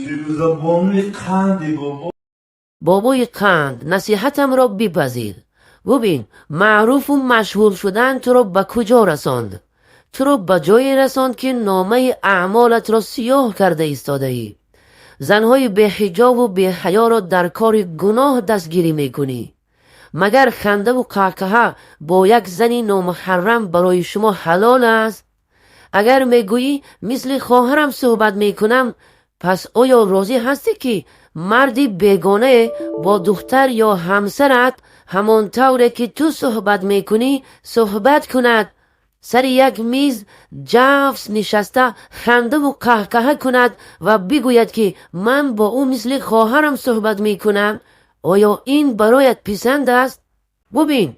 Фирӯза бонуи қанди бобо. Бобои қанд, насиҳатамро бипазир. Бубин, маъруфу машҳур шудан туро ба куҷо расонд. Туро ба ҷое расонд, ки номаи аъмолатро сиёҳ карда истодаӣ. Занҳои беҳиҷобу беҳаёро дар кори гуноҳ дастгирӣ мекунӣ. Магар хандаву қаҳқаҳа бо як зани номуҳаррам барои шумо ҳалол аст? Агар мегӯӣ, мисли хоҳарам суҳбат мекунам, пас оё розӣ ҳастӣ, ки марди бегонае бо духтар ё ҳамсарат ҳамон тавре ки ту суҳбат мекунӣ, суҳбат кунад, сари як миз ҷафс нишаста, хандаву қаҳқаҳа кунад ва бигӯяд, ки ман бо ӯ мисли хоҳарам суҳбат мекунам? Оё ин бароят писанд аст? Бубин,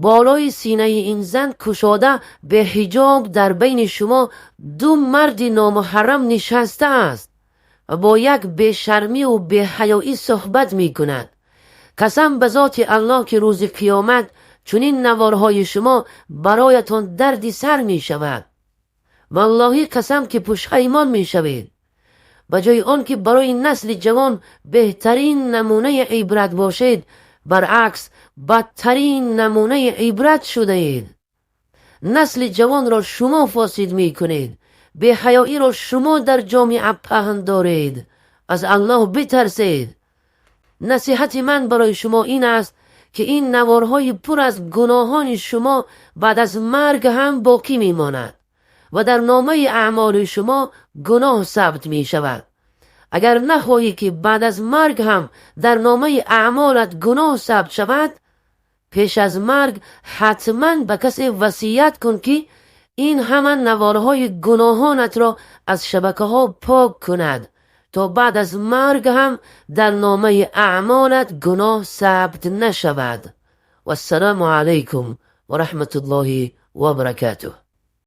болои синаи ин зан кушода, беҳиҷоб, дар байни шумо ду марди номуҳаррам нишастааст ва бо як бешармиву беҳаёӣ суҳбат мекунад. Қасам ба зоти Аллоҳ, ки рӯзи қиёмат чунин наворҳои шумо бароятон дарди сар мешавад. Валлоҳӣ қасам, ки пушаймон мешавед. Ба ҷои он ки барои насли ҷавон беҳтарин намунаи ибрат бошед, баръакс, бадтарин намунаи ибрат шудаед. Насли ҷавонро шумо фосид мекунед, беҳаёиро шумо дар ҷомеа паҳн доред. Аз Аллоҳ битарсед. Насиҳати ман барои шумо ин аст, ки ин наворҳои пур аз гуноҳони шумо баъд аз марг ҳам боқӣ мемонад ва дар номаи аъмоли шумо гуноҳ сабт мешавад. Агар нахоҳӣ, ки баъд аз марг ҳам дар номаи аъмолат гуноҳ сабт шавад, пеш аз марг ҳатман ба касе васият кун, ки ин ҳама наворҳои гуноҳонатро аз шабакаҳо пок кунад, то баъд аз марг ҳам дар номаи аъмолат гуноҳ сабт нашавад. Вассалому алайкум ва раҳматуллоҳи ва баракатуҳ.